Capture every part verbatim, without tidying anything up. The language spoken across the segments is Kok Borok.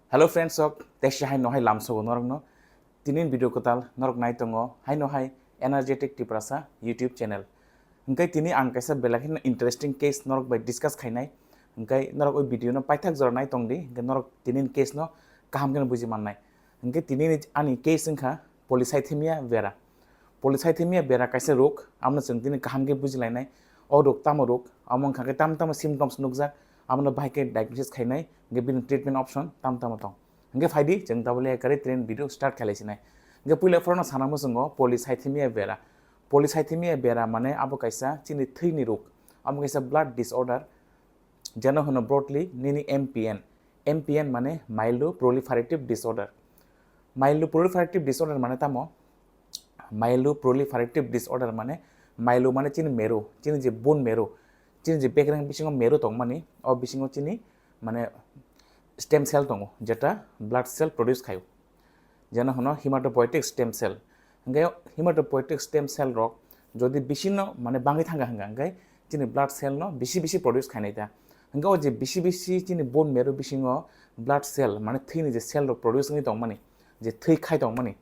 Hello friends, sok tesi hai no hai lamsogo norokno. Tinin video kwtal norok nai tongo hai no hai Energetic Tiprasa YouTube channel. Hingke tini ang kaisa belai kheno interesting case norok bai discuss khainai. Hingke norok o video no paithak jora nai tongdi, hingke norok tinin case no kaham kheno buji mannai. Hingke tini ani case wngkha polycythemia vera. Polycythemia vera kaisa rog, amno chwng tini kaham khe bujilainai. O rog tamo rog, amo wngkha khe tam tamo symptoms nukjak, amno bahai khe diagnosis khainai, hingke bini treatment option tam tamo tong. Hingke phaidi chwng tabole kare train video start khailaisinai. Hingke puila phorono sana muchungo polycythemia vera. Polycythemia vera mane abo kaisa chini thwini rog, amo kaisa blood disorder, jeno hwno broadly nini M P N. M P N mane myeloproliferative disorder. Myeloproliferative disorder mane tamo? Myeloproliferative disorder mane, myelo mane chini marrow, chini je bone marrow, chini je bekreng bisingo marrow tongmani, o bisingo chini mane stem cell tongo, jeta blood cell produce khaio. Jeno hwno hematopoietic stem cell. Hingke hematopoietic stem cell rok jodi bisino mane bangwi thangkha hingka hingke chini blood cell no bisi bisi produce khainai ta. Hingke o je bisi bisi chini bone marrow bisingo blood cell mane thwini je cell rok produce wngwi tongmani, je thwi khai tongmani,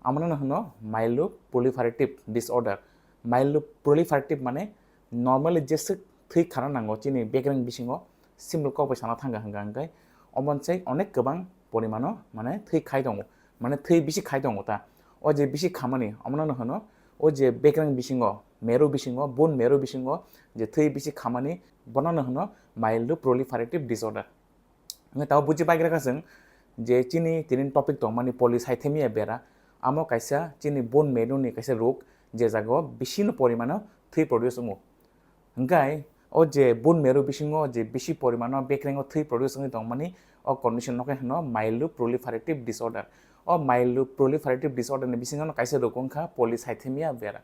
amono hwno myeloproliferative disorder. Myeloproliferative mane normally jeswk thwi khana nango chini bekreng bisingo, simple kok bai sana thangkha hingka hingke omo se onek kwbang porimano mane thwi khai tongo, mane thwi bisi khai tongo ta. O je bisi khamani omono hwno o je bekreng bisingo, marrow bisingo, bone marrow bisingo je thwi bisi khamani bono hwno myeloproliferative disorder. Hingke tabo buji paigra kha chwng je chini tinin topic tongmani polycythemia vera, amo kaisa chini bone marrow ni kaisa rog, je jagao bisino porimano thwi produce wngo. Hingke o je bone marrow bisingo je bisi porimano bekrengo thwi produce wngwi tongmani, o condition no khe hwno myeloproliferative disorder. O myeloproliferative disorder ni bisingo no kaisa rog wngkha polycythemia vera.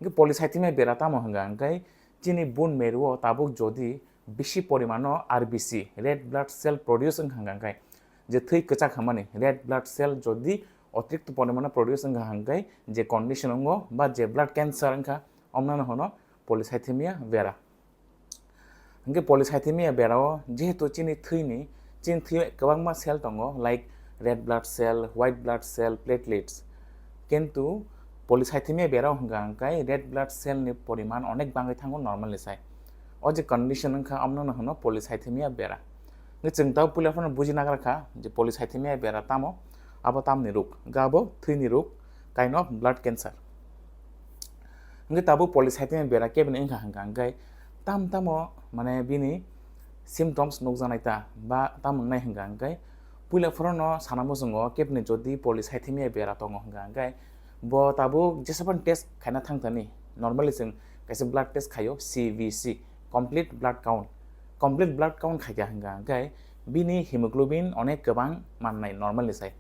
Hingke polycythemia vera tamo hingka hingke chini bone marrow o tabuk jodi bisi porimano R B C, red blood cell produce wngkha hingka hingke je thwi kwchak hamani red blood cell jodi otirikto porimano produce wngkha hingke je condition wngo ba je blood cancer wngkha, omno hwno polycythemia vera. Hingke polycythemia vera o jehetu chini thwini, chini thwi kwbangma cell tongo, like red blood cell, white blood cell, platelets. Kintu polycythemia vera o hingka hingke red blood cell ni poriman onek bangwi thango normal ni sai. O je condition wngkha, amno no hwno polycythemia vera. Hingke chwng tabo puila phano buji nagra kha je polycythemia vera tamo, abo tamni rog, hingke abo thwini rog, kind of blood cancer. Hingke tabuk polycythemia vera kebini wngkha hingka hingke tam tamo mane bini symptoms nukjaknai ta ba tam wngnai hingka hingke puila phorono sana muchungo kebini jodi polycythemia vera tongo hingka hingke bo tabuk jesaphano test khaina thangthani, normally chwng kaisa blood test khaio C B C, complete blood count. Complete blood count khaikha hingka hingke bini hemoglobin onek kwbang mannai normal ni sai.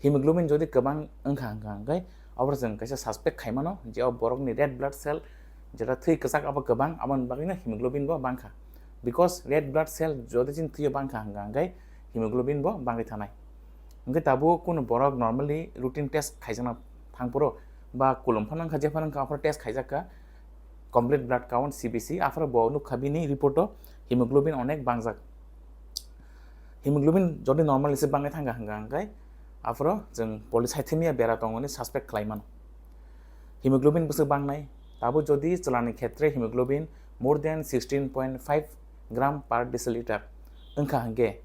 Hemoglobin jodi kwbang wngkha hingka hingke abo chwng kaisa suspect khaimano je o borokni red blood cell jeta thwi kwchak abo kwbang, aboni bagwino hemoglobin bo bangkha. Because red blood cell jodi chini thwio bangkha hingka hingke hemoglobin bo bangwi thanai. Hingke tabuk kunu borok normally routine test khaijakna thangphuru ba kulum phano wngkha, jephano wngkha, aphuru test khaijakha complete blood count C B C, aphuru bo nukha bini report o hemoglobin onek bangjak. Hemoglobin jodi normal se bangwi thangkha hingka hingke aphuru chwng polycythemia vera tongoni suspect khlai mano. Hemoglobin bwswk bangnai, tabuk jodi chwlani khetre hemoglobin more than sixteen point five gram per deciliter wngkha hingke,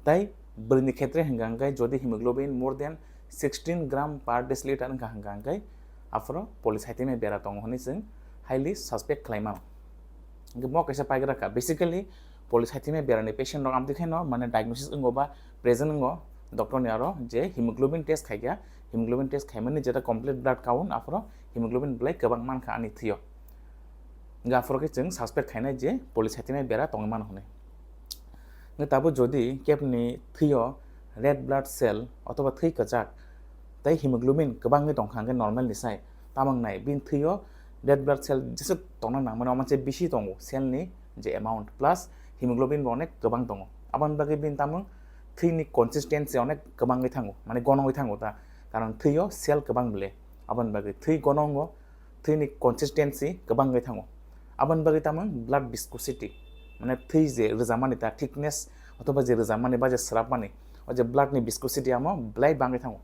tai bwrwini khetre hingka hingke jodi hemoglobin more than sixteen gram per deciliter wngkha hingka hingke aphuru polycythemia vera tongo hwnwi chwng highly suspect khlai mano. Hingke bo kaisa paigra kha. Basically, polycythemia berani patient rok amtwi khaino mane diagnosis wngo ba present wngo doctor ni aro je hemoglobin test khaikha, hemoglobin test khaimani jeta complete blood count, aphuru hemoglobin belai kwbang mankha ani thwio. Hingke aphuru khe chwng suspect khainai je polycythemia bera tongwi mano hwnwi. Hingke tabuk jodi kebni thwio red blood cell othoba thwi kwchak tei hemoglobin kwbangwi tongkha hingke normal ni sai, tamo wngnai bini thwio red blood cell jeswk tongna nangmani omo se bisi tongo, cell ni je amount plus hemoglobin bo onek kwbang tongo. Aboni bagwi bini tamung thwini consistency onek kwbangwi thango, mane gonogwi thango ta, karon thwio cell kwbang bile. Aboni bagwi thwi gonongo, thwini consistency kwbangwi thango. Aboni bagwi tamung blood viscosity, mane thwi je rwjamani ta thickness othoba je rwjamani ba je swrapmani, O je blood ni viscosity amo belai bangwi thango.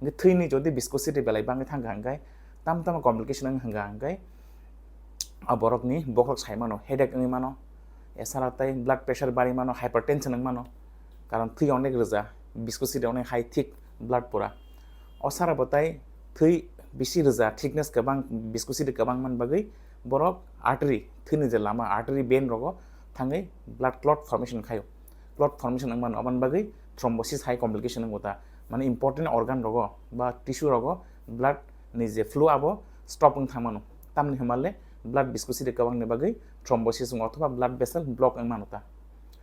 Hwnkhe thwi ni jodi viscosity belai bangwi thangkha hwnkhe tam tamo complication wng hwnkha hwnkhe a borok ni bokhorok sai mano, headache wngwi mano, esara tai blood pressure bari mano, hypertension wng mano, karon thwi onek rwja, viscosity onek high thick blood pura. O sara bo tai thwi bisi rwja, thickness kwbang, viscosity kwbang man bagwi borok artery, thwi ni je lama artery vein rogo thangwi blood clot formation khaio. Clot formation wng mano, aboni bagwi thrombosis hai complication wngo ta, mane important organ rogo ba tissue rogo blood ni je flow abo stop wng thang mano. Tamni hwnmale blood viscosity kwbang ni bagwi thrombosis wngo othoba blood vessel block wng mano ta.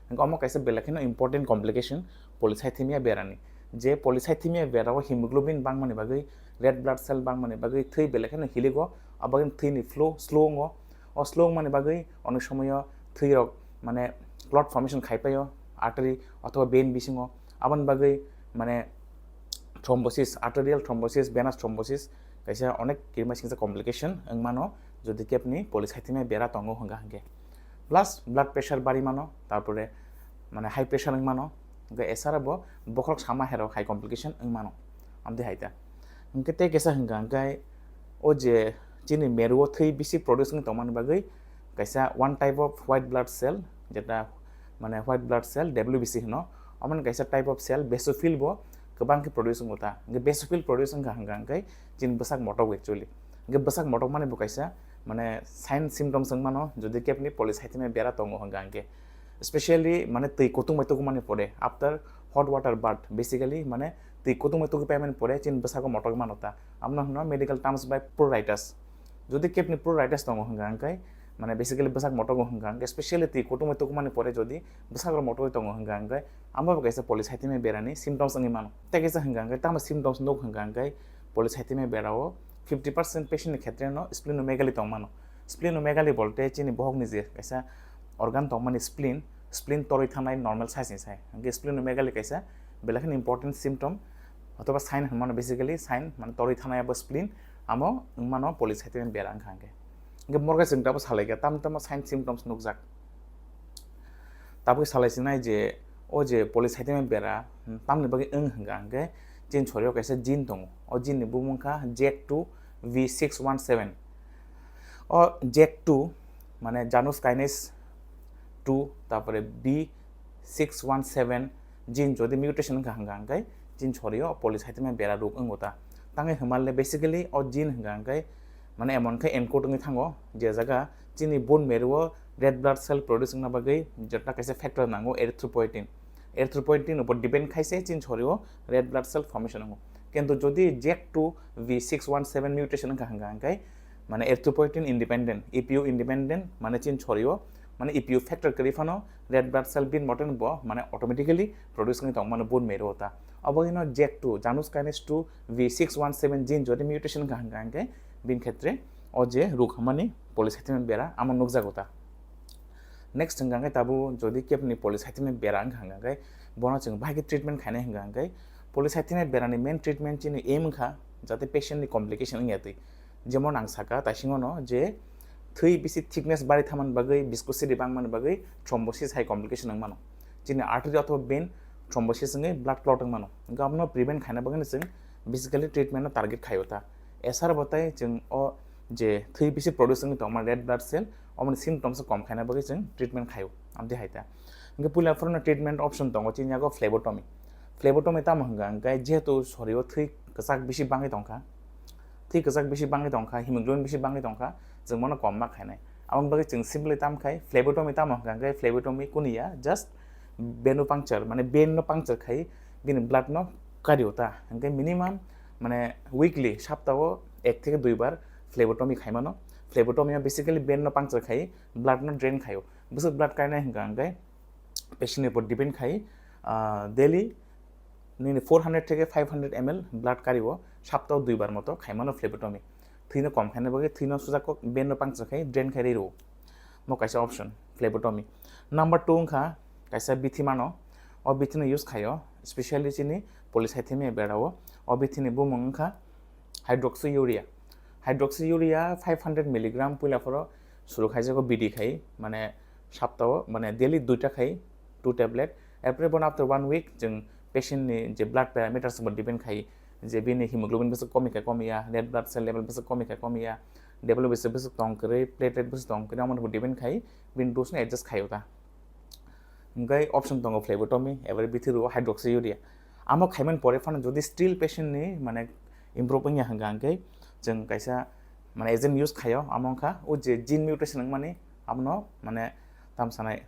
Hwnkhe omo kaisa belai kheno important complication polycythemia berani. Je polycythemia bera o hemoglobin bangmani bagwi, red blood cell bangmani bagwi thwi belai kheno hiligo, abagwi thwi ni flow slow wngo. O slow wngmani bagwi onek somoyo thwi rok mane clot formation khai paio artery othoba vein bisingo. Aboni bagwi mane thrombosis, arterial thrombosis, venous thrombosis kaisa onek kirima singsa complication wng mano jodi kepni polycythemia bera tongo hwnkha hwnkhe. Plus blood pressure bari mano, tarpore mane high pressure wng mano, hwnkhe esara bo bokhorok sama herok hai complication wng mano. Amtwi hai ta. Hwnkhe tei kaisa hwnkha hwnkhe o je chini meru o thwi bisi produce wng tongmani bagwi kaisa one type of white blood cell, jeta mane white blood cell, W B C hino, omo kaisa type of cell, basophil bo kwbang khe produce wngo ta. Hwnkhe basophil produce wngkha hwnkha hwnkhe chini bwsak motok actually. Hwnkhe bwsak motok mani bo kaisa mane sign symptoms wng mano jodi kepni polycythemia bera tongo hwnkha hwnkhe. Specially mane twi kutung bai tugumani pore, after hot water bath, basically mane twi kutung bai tugui paimani pore chini bwsago motok mano ta. Abono hwno medical terms by pruritus. Jodi kepni pruritus tongo hwnkha hwnkhe, mane basically bwsak motogo hwnkha hwnkhe, specially twi kutung bai tugumani pore jodi bwsak rok motogwi tongo hwnkha hwnkhe, amo bo kaisa polycythemia berani symptoms wngwi mano. Tei kaisa hwnkha hwnkhe, tamo symptoms nuk hwnkha hwnkhe polycythemia bera o fifty percent patient ni khetre no splenomegaly tong mano. Splenomegaly bolte chini bohok ni je kaisa organ tongmani spleen, spleen torwi thanai normal size ni sai. Hwnkhe splenomegaly kaisa belai kheno important symptom othoba sign hwnmano, basically sign mane torwi thanai abo spleen, amo wngmano polycythemia bera wngkha hwnkhe. Hwnkhe morga chwng tabuk salaikha, tamo tamo sign symptoms nukjak. Tabuk salai sinai je o je polycythemia bera, hmm, tamni bagwi wng hwnkha hwnkhe chini sorio kaisa gene tongo. O gene ni bumung kha JAK two V six one seven. O JAK two mane Janus kinase two, tarpore B six one seven gene jodi mutation wngkha hwnkha hwnkhe chini sorio polycythemia bera rok wngo ta. Tangwi hwnmale basically o gene hwnkha hwnkhe mane emon khe encode wngwi thango je jaga chini bone marrow o red blood cell produce wngna bagwi jeta kaisa factor nango, erythropoietin. Erythropoietin upor depend khaise chini sorio red blood cell formation wngo. Kintu jodi JAK two V six one seven mutation wngkha hwnkha hwnkhe mane erythropoietin independent, E P O independent, mane chini sorio mane E P O factor kwrwi phano red blood cell bin moten bo mane automatically produce wngwi tong mano bone marrow o ta. Obo hino JAK two, Janus kinase two V six one seven gene jodi mutation wngkha hwnkha hwnkhe bin khetre o je rok hwnmani polycythemia bera amo nukjago ta. Next hwnkha hwnkhe tabuk jodi kepni polycythemia bera wngkha hwnkha hwnkhe bono chwng bahai khe treatment khainai hwnkha hwnkhe polycythemia berani main treatment chini aim wngkha jate patient ni complication wngya twi. Jemon ang saka taisingono je thwi bisi thickness bari thamani bagwi viscosity bangmani bagwi thrombosis hai complication wng mano. Chini artery othoba vein thrombosis wngwi blood clot wng mano. Hwnkhe abono prevent khaina bagwino chwng basically treatment no target khaio ta. Esar bo tai chwng o je thwi bisi produce wngwi tongma red blood cell, omoni symptoms kom khaina bagwi chwng treatment khaio. Amtwi hai ta. Hwnkhe puila phano treatment option tongo chini yago phlebotomy. Phlebotomy tamo hwnkha hwnkhe jehetu sorio thwi kwchak bisi bangwi tongkha, thwi kwchak bisi bangwi tongkha, hemoglobin bisi bangwi tongkha, chwng bono kom ma khainai. Aboni bagwi chwng simply tam khai phlebotomy tamo hwnkha hwnkhe phlebotomy kunu ya, just vein no puncture, mane vein no puncture khai bini blood no kario ta. Hwnkhe minimum mane weekly, saptao ek theke dui bar phlebotomy khai mano. Phlebotomy o basically vein no puncture khai blood no drain khaio. Bwswk blood kainai hwnkha hwnkhe patient ni upor depend khai, ah, daily nini four hundred theke five hundred M L blood kario, saptao dui bar moto khai mano phlebotomy. Thwino kom khaina bagwi thwino sujakok vein no puncture khai drain khai rw. Mo kaisa option phlebotomy. Number two wngkha kaisa bithi mano, o bithi no use khaio specially chini polycythemia bera o. O bithi ni bumung wngkha hydroxyurea. Hydroxyurea five hundred milligram puila phoro suru khaijago bidi khai, mane saptao, mane daily duita khai, two tablet. Erpore bono after one week chwng patient ni je blood parameters bo depend khai, je bini hemoglobin bwswk komi kha komiya, red blood cell level bwswk komi kha komiya, W B C bwswk tong kwrwi, platelet bwswk tong kwrwi, omo depend khai bini dose no adjust khaio ta. Hingke option tongo phlebotomy, ebre bithi rwo hydroxyurea. Amo khaimani pore phano jodi still patient ni mane improve wngya hingka hingke chwng kaisa mane agent use khaio, amo wngkha o je gene mutation wngmani abono mane tam sanai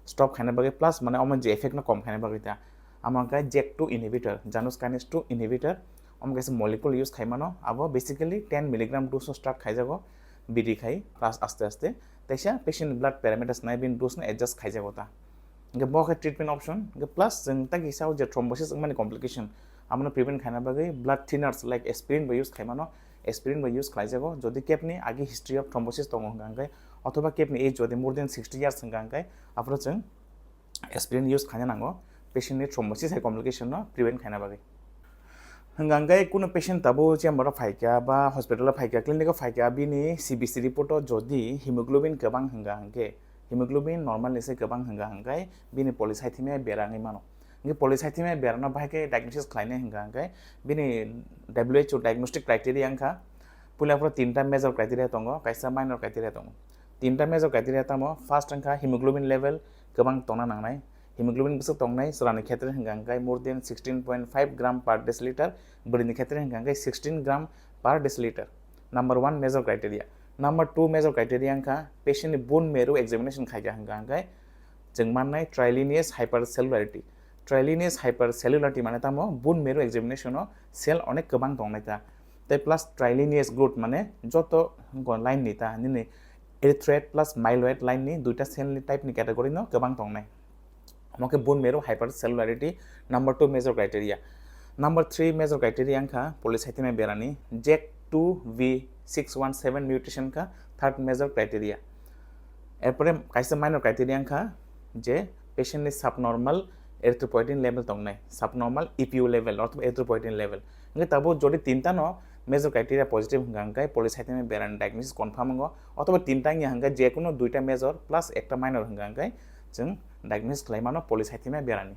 stop khaina bagwi plus mane omo je effect no kom khaina bagwi ta. Amo wngkha JAK two inhibitor, Janus kinase two inhibitor, omo kaisa molecule use khaimano, abo basically ten milligram dose o start khaijago, B D khai plus aste aste, teisa patient blood parameters nai bini dose no adjust khaijago ta. Hingke bo khe treatment option, hingke plus chwng tagi sao je thrombosis wngmani complication, abono prevent khaina bagwi blood thinners like aspirin bo use khaimano, aspirin bo use khlaijago, jodi kepni agi history of thrombosis tongo hingka hingke, othoba kepni age jodi more than sixty years hingka hingke, aphuru chwng aspirin use khaina nango, patient ni thrombosis hai complication no prevent khaina bagwi. Hingka hingke kuno patient tabo chamber o phaikha ba hospital o phaikha, clinic o phaikha, bini C B C report o jodi hemoglobin kwbang hingka hingke, hemoglobin normal ni se kwbang hingka hingke bini polycythemia bera wngwi mano. Hingke polycythemia bera no bahai khe diagnosis khlainai hingka hingke bini W H O diagnostic criteria wngkha, puila phoro tinta major criteria tongo, kaisa minor criteria tongo. Tinta major criteria tamo, first wngkha hemoglobin level kwbang tongna nangnai. Hemoglobin bwswk tongnai chwrani khetre hingka hingke more than sixteen point five gram per deciliter, bwrwini khetre hingka hingke sixteen gram per deciliter. Number one major criteria. Number two major criteria wngkha patient ni bone marrow examination khaikha hingka hingke chwng mannai trilineage hypercellularity. Trilineage hypercellularity mane tamo bone marrow examination o cell onek kwbang tongnai ta. Tei plus trilineage growth mane joto line ni ta nini erythroid plus myeloid line ni duita cell ni type ni category no kwbang tongnai. Omo khe bone marrow hypercellularity number two major criteria. Number three major criteria wngkha polycythemia berani JAK two V six one seven mutation kha third major criteria. Erpore kaisa minor criteria wngkha je patient ni subnormal erythropoietin level tongnai, subnormal E P O level othoba erythropoietin level. Hingke tabo jodi tinta no major criteria positive hingka hingke polycythemia berani diagnosis confirm wngo, othoba tinta wngya hingke je kuno duita major plus ekta minor hingka hingke chwng diagnosis khlai mano polycythemia berani.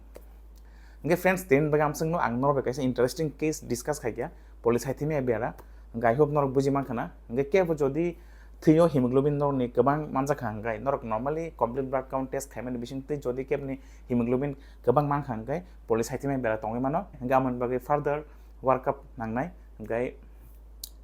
Hingke friends, tini bagwi amswkno ang norok bai kaisa interesting case discuss khaikha, polycythemia bera. Hingke I hope norok buji mankha na. Hingke kebo jodi thwio hemoglobin norokni kwbang manjakha hingke norok normally complete blood count test khaimani bisingtwi jodi kebni hemoglobin kwbang mankha hingke polycythemia bera tongwi mano. Hingke amoni bagwi further workup nangnai. Hingke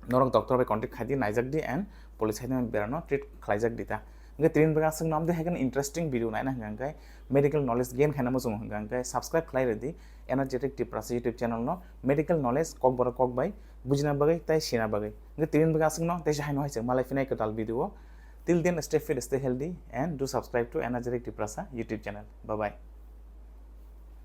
norok doctor bai contact khai di, naijak di and polycythemia berano treat khlaijak di ta. Hingke tini bagwi aswk namdi hai kheno interesting video naina hingka hingke medical knowledge gain khaina muchungo hingka hingke subscribe khlai rwdi Energetic Tiprasa YouTube channel no, medical knowledge kokborok kok bai bujina bagwi tei sina bagwi. Hingke tini bagwi aswk no tei se haino hai se malai phinai kwtal video o. Till then stay fit, stay healthy and do subscribe to Energetic Tiprasa YouTube channel. Bye bye.